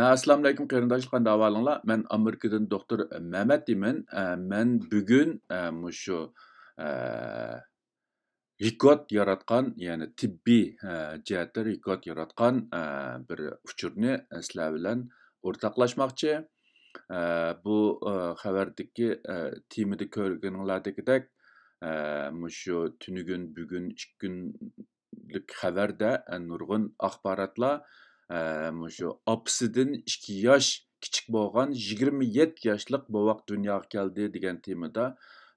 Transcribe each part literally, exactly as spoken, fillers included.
ئەسسالامۇئەلەيكۇم قېرىنداشلار، قانداق ئەھۋالىڭلار؟ مەن ئامېرىكىدىن دوختۇر مەمەت دېيمەن. ئە، مەن بۈگۈن، ئە، مۇشۇ، ئە، رېكورت ياراتقان، يەنى تېببىي، ئە، جەھەتتە رېكورت ياراتقان، ئە، بىر ئۇچۇرنى سىلەر بىلەن ئورتاقلاشماقچى. ئە، بۇ، ئە، خەۋەردىكى، ئە، تېمىدا كۆرگىنىڭلاردەكدەك، ئە، مۇشۇ تۈنۈگۈن، بۈگۈن ئىككى كۈن خەۋەردە، ئە، نۇرغۇن ئاخباراتلار، ئە، مۇشۇ ئاپىسىدىن ئىككى ياش كىچىك بولغان يىگىرمە يەتتە ياشلىق بوۋاق دۇنياغا كەلدى دېگەن تېمىدا،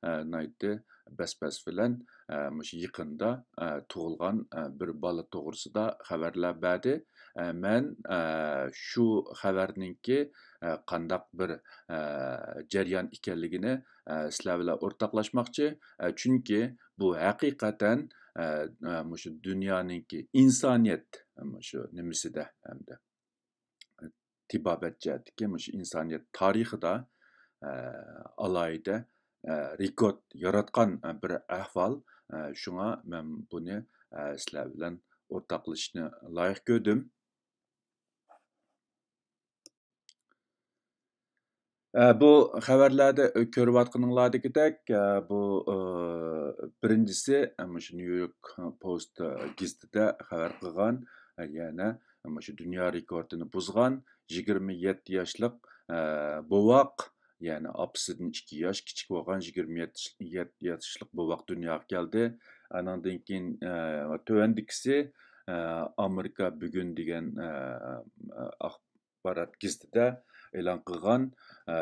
ئە، ناھايىتى بەس-بەس بىلەن، ئە، مۇشۇ يېقىندا، ئە، تۇغۇلغان، ئە، بىر بالا توغرىسىدا خەۋەرلەر بەردى. ئە، مەن، ئە، شۇ خەۋەرنىڭكى، ئە، قانداق بىر، ئە، جەريان ئىكەنلىكىنى، ئە، سىلەر بىلەن ئورتاقلاشماقچى. ئە، چۈنكى بۇ ھەقىقەتەن، ئە، ئە، مۇشۇ دۇنيانىڭكى ئىنسانىيەت، مۇشۇ نېمىسىدە ھەمدە تېبابەت جەھەتتىكى مۇشۇ ئىنسانىيەت تارىخىدا، ئە، ئالاھىدە، ئە، رېكورت ياراتقان، ئە، بىر ئەھۋال. ئە، شۇڭا مەن بۇنى، ئە، سىلەر بىلەن ئورتاقلىشىشنى لايىق كۆردۈم. ئە، بۇ خەۋەرلەردە كۆرۈۋاتقىنىڭلاردىكىدەك، ئە، بۇ، ئە، بىرىنچىسى، ئە، مۇشۇ نيۇ يورك پوست، ئە، گېزىتىدە خەۋەر قىلغان، ئە، يەنە مۇشۇ دۇنيا رېكورتىنى بۇزغان يىگىرمە يەتتە ياشلىق، ئە، بوۋاق، يەنى ئاپىسىدىن ئىككى ياش كىچىك بولغان يىگىرمە يەتتە ياشلىق بوۋاق دۇنياغا كەلدى. ئانىڭدىن كېيىن، ئە، تۆۋەندىكىسى، ئە، ئامېرىكا بۈگۈن دېگەن، ئە، ئە، ئاخبارات گېزىتىدە ئېلان قىلغان، ئە،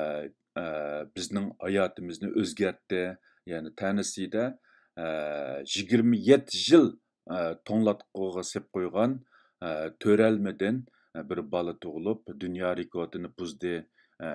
ئە، بىزنىڭ ھاياتىمىزنى ئۆزگەرتتى. يەنى تەنىسىدە، ئە، يىگىرمە يەتتە يىل، ئە، توڭلاتقۇغا سېلىپ قويغان، ئە، تۆرەلمىدىن، ئە، بىر بالا تۇغۇلۇپ، دۇنيا رېكورتىنى بۇزدى، ئە،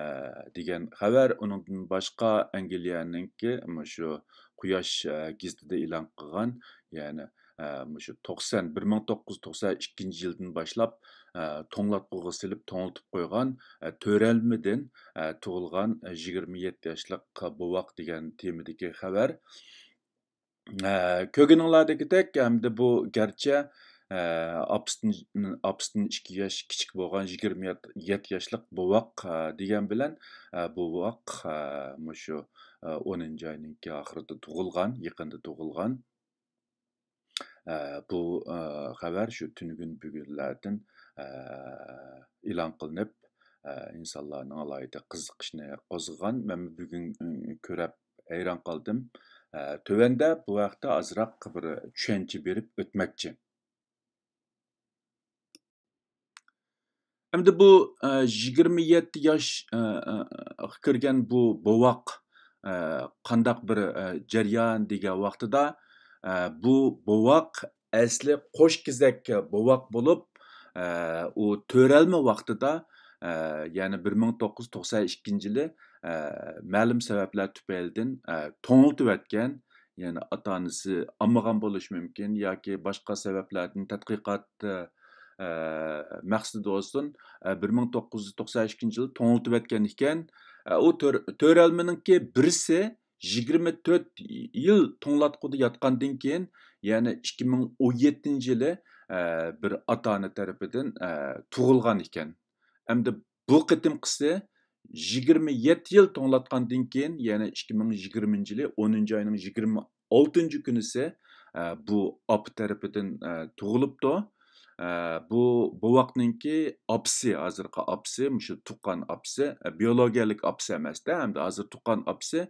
دېگەن خەۋەر. ئۇنىڭدىن باشقا ئەنگلىيەنىڭكى مۇشۇ قۇياش، ئە، گېزىتىدە ئېلان قىلغان، يەنى، ئە، مۇشۇ توقسان، بىر مىڭ توققۇز يۈز توقسان ئىككىنچى يىلدىن باشلاپ، ئە، توڭلاتقۇغا سېلىپ توڭلىتىپ قويغان، ئە، تۆرەلمىدىن، ئە، تۇغۇلغان، ئە، يىگىرمە يەتتە ياشلىق بوۋاق دېگەن تېمىدىكى خەۋەر. ئە، كۆرگىنىڭلاردەكدەك، ئەمدى بۇ گەرچە، ئە، ئاپىسىدىن، ئاپىسىدىن ئىككى ياش كىچىك بولغان يىگىرمە يەتتە ياشلىق بوۋاق، ئە، دېگەن بىلەن، ئە، بوۋاق، ئە، مۇشۇ، ئە، ئونىنچى ئاينىڭكى ئاخىرىدا تۇغۇلغان، يېقىندا تۇغۇلغان. ئە، بۇ، ئە، خەۋەر شۇ تۈنۈگۈن بۈگۈنلەردىن، ئە، ئېلان قىلىنىپ، ئە، ئىنسانلارنىڭ ئالاھىدە قىزىقىشىنى قوزغىغان. مەن بۈگۈن، ئى، كۆرۈپ ھەيران قالدىم. ئە، تۆۋەندە بۇ ھەقتە ئازراق بىر چۈشەنچە بېرىپ ئۆتمەكچى. ئەمدى بۇ، ئە، يىگىرمە يەتتە ياش، ئە، ئە، كىرگەن بۇ بوۋاق، ئە، قانداق بىر، ئە، جەريان دېگەن ۋاقتىدا، ئە، بۇ بوۋاق ئەسلى قوش كېزەك بوۋاق بولۇپ، ئە، ئۇ تۆرەلمە ۋاقتىدا، ئە، يەنى بىر مىڭ توققۇز يۈز توقسان ئىككىنچى يىلى، ئە، مەلۇم سەۋەبلەر تۈپەيلىدىن، ئە، توڭلىتىۋەتكەن. يەنى ئاتا-ئانىسى ئالمىغان بولۇشى مۇمكىن ياكى باشقا سەۋەبلەردىن تەتقىقات، ئە، ئە، مەقسىتىدە بولسۇن، ئە، بىر مىڭ توققۇز يۈز توقسان ئىككىنچى يىلى توڭلىتىۋەتكەن ئىكەن. ئە، ئۇ تۆر-، تۆرەلمىنىڭكى بىرسى يىگىرمە تۆت يىل توڭلاتقۇدا ياتقاندىن كېيىن، يەنى ئىككى مىڭ ئون يەتتىنچى يىلى، ئە، بىر ئاتا-ئانا تەرىپىدىن، ئە، تۇغۇلغان ئىكەن. ئەمدى بۇ قېتىمقىسى يىگىرمە يەتتە يىل توڭلاتقاندىن كېيىن، يەنى ئىككى مىڭ يىگىرمىنچى يىلى ئونىنچى ئاينىڭ يىگىرمە ئالتىنچى كۈنىسى، ئە، بۇ ئاپا تەرىپىدىن، ئە، تۇغۇلۇپتۇ. ئە، بۇ بوۋاقنىڭكى ئاپىسى، ھازىرقى ئاپىسى، مۇشۇ تۇغقان ئاپىسى، ئە، بىيولوگىيەلىك ئاپىسى ئەمەستە، ئەمدى ھازىر تۇغقان ئاپىسى،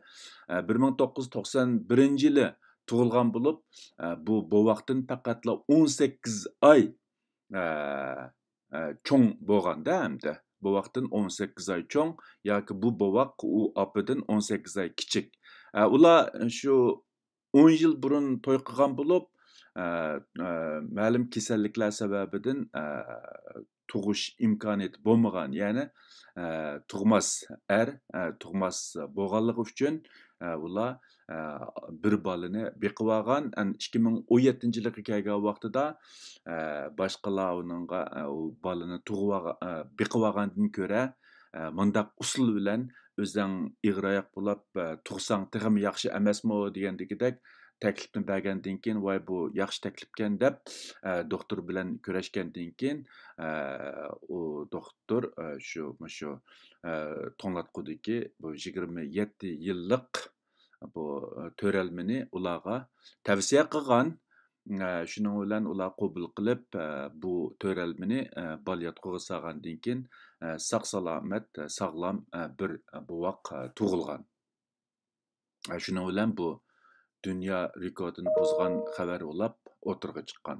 ئە، بىر مىڭ توققۇز يۈز توقسان بىرىنچى يىلى تۇغۇلغان بولۇپ، ئە، بۇ بوۋاقتىن پەقەتلا ئون سەككىز ئاي، ئە، ئە، چوڭ بولغاندا ئەمدى. بوۋاقتىن ئون سەككىز ئاي چوڭ ياكى بۇ بوۋاق ئۇ ئاپىدىن ئون سەككىز ئاي كىچىك. ئە، ئۇلار شۇ ئون يىل بۇرۇن توي قىلغان بولۇپ، ئە، ئە، مەلۇم كېسەللىكلەر سەۋەبىدىن، ئە، تۇغۇش ئىمكانىيىتى بولمىغان، يەنى، ئە، تۇغماس ئەر، ئە، تۇغماس بولغانلىقى ئۈچۈن، ئە، ئۇلار، ئە، بىر بالىنى بېقىۋالغان. ئەن-، ئىككى مىڭ ئون يەتتىنچى يىلىغا كەلگەن ۋاقتىدا، ئە، باشقىلار ئۇنىڭغا، ئە، ئۇ بالىنى تۇغۇۋالغا-، ئە، بېقىۋالغاندىن كۆرە، ئە، مۇنداق ئۇسۇل بىلەن ئۆزۈڭ ئېغىر ئاياق بولاپ، ئە، تۇغساڭ تېخىمۇ ياخشى ئەمەسمۇ دېگەندىكىدەك تەكلىپنى بەرگەندىن كېيىن، ۋاي، بۇ ياخشى تەكلىپكەن دەپ، ئە، دوختۇر بىلەن كۆرۈشكەندىن كېيىن، ئە، ئۇ دوختۇر، ئە، شۇ، مۇشۇ، ئە، توڭلاتقۇدىكى بۇ يىگىرمە يەتتە يىللىق بۇ، ئە، تۆرەلمىنى ئۇلارغا تەۋسىيە قىلغان. ئە، شۇنىڭ بىلەن ئۇلار قوبۇل قىلىپ، ئە، بۇ تۆرەلمىنى، ئە، بالىياتقۇغا سالغاندىن كېيىن، ئە، ساق-سالامەت، ئە، ساغلام، ئە، بىر، ئە، بوۋاق، ئە، تۇغۇلغان. ئە، شۇنىڭ بىلەن بۇ دۇنيا رېكورتىنى بۇزغان خەۋەر بولۇپ ئوتتۇرىغا چىققان.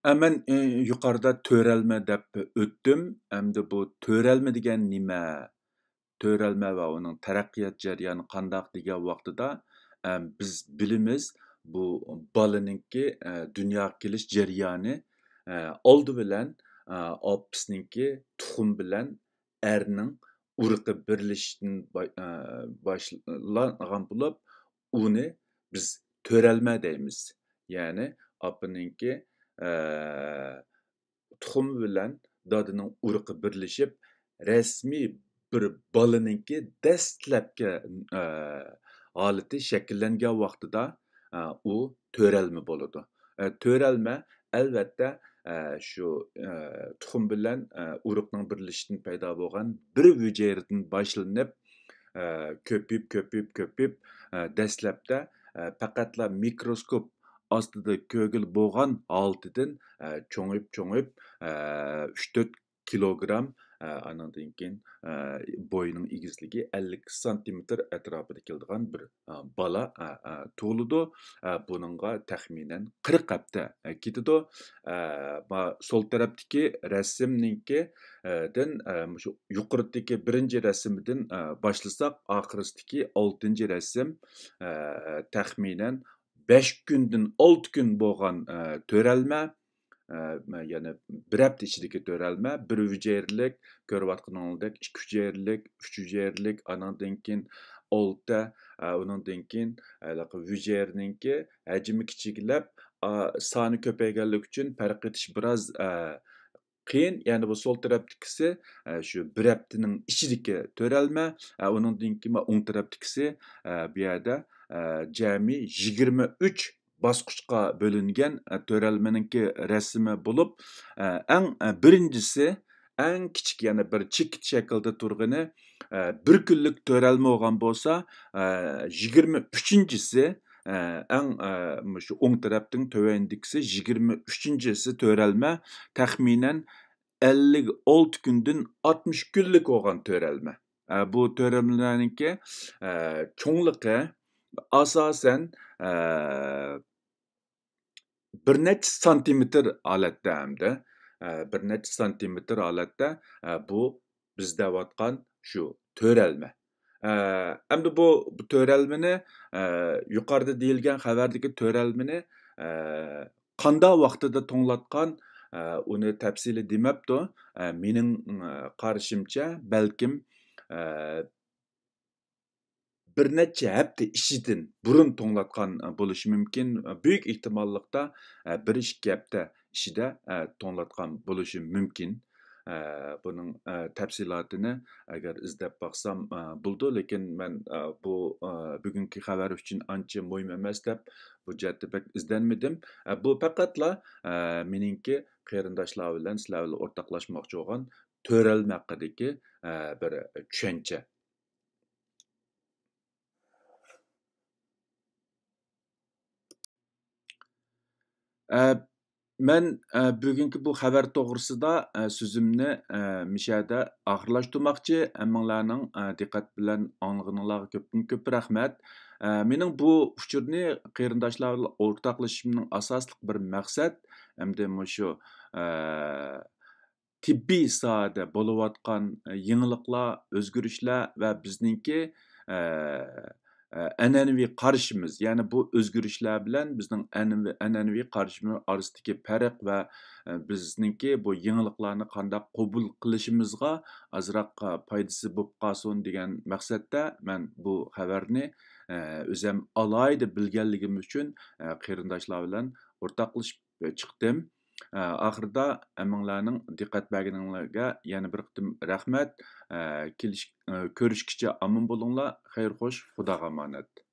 ئە، مەن، ئى، يۇقىرىدا تۆرەلمە دەپ ئۆتتۈم. ئەمدى بۇ تۆرەلمە دېگەن نېمە؟ تۆرەلمە ۋە ئۇنىڭ تەرەققىيات جەريانى قانداق دېگەن ۋاقتىدا، ئە، بىز بىلىمىز، بۇ بالىنىڭكى، ئە، دۇنياغا كېلىش جەريانى، ئە، ئالدى بىلەن، ئە، ئاپىسىنىڭكى تۇخۇم بىلەن ئەرنىڭ ئۇرۇقى بىرلىشىشتىن با-، ئە، باشلانغان بولۇپ، ئۇنى بىز تۆرەلمە دەيمىز. يەنى ئاپىنىڭكى، ئە، تۇخۇمى بىلەن دادىنىڭ ئۇرۇقى بىرلىشىپ، رەسمىي بىر بالىنىڭكى دەسلەپكى، ئە، ھالىتى شەكىللەنگەن ۋاقتىدا، ئە، ئۇ تۆرەلمە بولىدۇ. ئە، تۆرەلمە، ئەلۋەتتە، ئە، شۇ، ئە، تۇخۇم بىلەن، ئە، ئۇرۇقنىڭ بىرلىشىشىدىن پەيدا بولغان بىر ھۈجەيرىدىن باشلىنىپ، ئە، كۆپىيىپ، كۆپىيىپ، كۆپىيىپ، ئە، دەسلەپتە، ئە، پەقەتلا مىكروسكوپ ئاستىدا كۆرگىلى بولغان ھالىتىدىن، ئە، چوڭىيىپ، چوڭىيىپ، ئە، ئۈچ تۆت كىلوگرام، ئە، ئانىڭدىن كېيىن، ئە، بويىنىڭ ئېگىزلىكى ئەللىك سانتىمېتىر ئەتراپىدا كېلىدىغان بىر، ئە، بالا، ئە، ئە، تۇغۇلىدۇ. ئە، بۇنىڭغا تەخمىنەن قىرىق ھەپتە، ئە، كېتىدۇ. ئە، ما-، سول تەرەپتىكى رەسىمنىڭكى، ئە، دىن، ئە، مۇشۇ يۇقىرىدىكى بىرىنچى رەسىمدىن، ئە، باشلىساق، ئاخىرىسىدىكى ئالتىنچى رەسىم، ئە، تەخمىنەن بەش كۈندىن ئالتە كۈن بولغان، ئە، تۆرەلمە، ئە، يەنى بىر ھەپتە ئىچىدىكى تۆرەلمە، بىر ھۈجەيرىلىك، كۆرۈۋاتقىنىڭىزدەك ئىككى ھۈجەيرىلىك، ئۈچ ھۈجەيرىلىك، ئانىڭدىن كېيىن ئالتە، ئە، ئۇنىڭدىن كېيىن ھېلىقى ھۈجەيرىنىڭكى ھەجمى كىچىكلەپ، ئا، سانى كۆپەيگەنلىكى ئۈچۈن پەرق ئېتىش بىراز، ئە، قىيىن. يەنى بۇ سول تەرەپتىكىسى، ئە، شۇ بىر ھەپتىنىڭ ئىچىدىكى تۆرەلمە، ئە، ئۇنىڭدىن كېيىن ئوڭ تەرەپتىكىسى، ئە، بۇ يەردە، ئە، جەمئىي يىگىرمە ئۈچ باسقۇچقا بۆلۈنگەن، ئە، تۆرەلمىنىڭكى رەسىمى بولۇپ، ئە، ئەڭ، ئە، بىرىنچىسى، ئەڭ كىچىك، يەنى بىر چېكىت شەكلىدە تۇرغىنى، ئە، بىر كۈنلۈك تۆرەلمە بولغان بولسا، ئە، يىگىرمە ئۈچىنچىسى، ئە، ئەڭ، ئە، مۇشۇ ئوڭ تەرەپنىڭ تۆۋەندىكىسى يىگىرمە ئۈچىنچىسى تۆرەلمە، تەخمىنەن ئەللىك ئالتە كۈندىن ئاتمىش كۈنلۈك بولغان تۆرەلمە. ئە، بۇ تۆرەلمىلەرنىڭكى، ئە، چوڭلۇقى ئاساسەن، ئە، بىر نەچچە سانتىمېتىر ھالەتتە ھەمدە، ئە، بىر نەچچە سانتىمېتىر ھالەتتە، ئە، بۇ بىز دەۋاتقان شۇ تۆرەلمە. ئە، ئەمدى بۇ، بۇ تۆرەلمىنى، ئە، يۇقىرىدا دېيىلگەن خەۋەردىكى تۆرەلمىنى، ئە، قانداق ۋاقتىدا توڭلاتقان، ئە، ئۇنى تەپسىلىي دېمەپتۇ. ئە، مېنىڭ، ئە، قارىشىمچە، بەلكىم، ئە، بىر نەچچە ھەپتە ئىچىدىن بۇرۇن توڭلاتقان، ئە، بولۇشى مۇمكىن. بۈيۈك ئېھتىماللىقتا، ئە، بىر ئىككى ھەپتە ئىچىدە، ئە، توڭلاتقان بولۇشى مۇمكىن. ئە، بۇنىڭ، ئە، تەپسىلاتىنى ئەگەر ئىزدەپ باقسام، ئە، بولىدۇ، لېكىن مەن، ئە، بۇ، ئە، بۈگۈنكى خەۋەر ئۈچۈن ئانچە مۇھىم ئەمەس دەپ، بۇ جەھەتتە بەك ئىزدەنمىدىم. ئە، بۇ پەقەتلا، ئە، مېنىڭكى قېرىنداشلار بىلەن، سىلەر بىلەن ئورتاقلاشماقچى بولغان تۆرەلمە ھەققىدىكى، ئە، بىر چۈشەنچە. ئە، مەن، ئە، بۈگۈنكى بۇ خەۋەر توغرىسىدا، ئە، سۆزۈمنى، ئە، مۇشۇ يەردە ئاخىرلاشتۇرماقچى. ھەممىڭلارنىڭ، ئە، دىققەت بىلەن ئاڭلىغىنىڭلارغا كۆپتىن كۆپ رەھمەت. ئە، مېنىڭ بۇ ئۇچۇرنى قېرىنداشلار بىلەن ئورتاقلىشىشىمنىڭ ئاساسلىق بىر مەقسەت، ئەمدى مۇشۇ، ئە، تېببىي ساھەدە بولۇۋاتقان، ئە، يېڭىلىقلار، ئۆزگىرىشلەر ۋە بىزنىڭكى، ئە، ئە، ئەنئەنىۋى قارىشىمىز، يەنى بۇ ئۆزگىرىشلەر بىلەن بىزنىڭ ئەنىۋى-، ئەنئەنىۋى قارىشىمىز ئارىسىدىكى پەرق ۋە، ئە، بىزنىڭكى بۇ يېڭىلىقلارنى قانداق قوبۇل قىلىشىمىزغا ئازراق، ئە، پايدىسى بولۇپ قالسۇن دېگەن مەقسەتتە مەن بۇ خەۋەرنى، ئە، ئۆزەم ئالاھىدە بىلگەنلىكىم ئۈچۈن، ئە، قېرىنداشلار بىلەن ئورتاقلىشىپ، ئە، چىقتىم. ئاخىرىدا ھەممىڭلارنىڭ دىققەت بەرگىنىڭلارگە يەنە بىر قېتىم رەھمەت. كېلىش، كۆرۈشكىچە ئامان بولۇڭلار. خەير خوش، خۇداغا ئامانەت.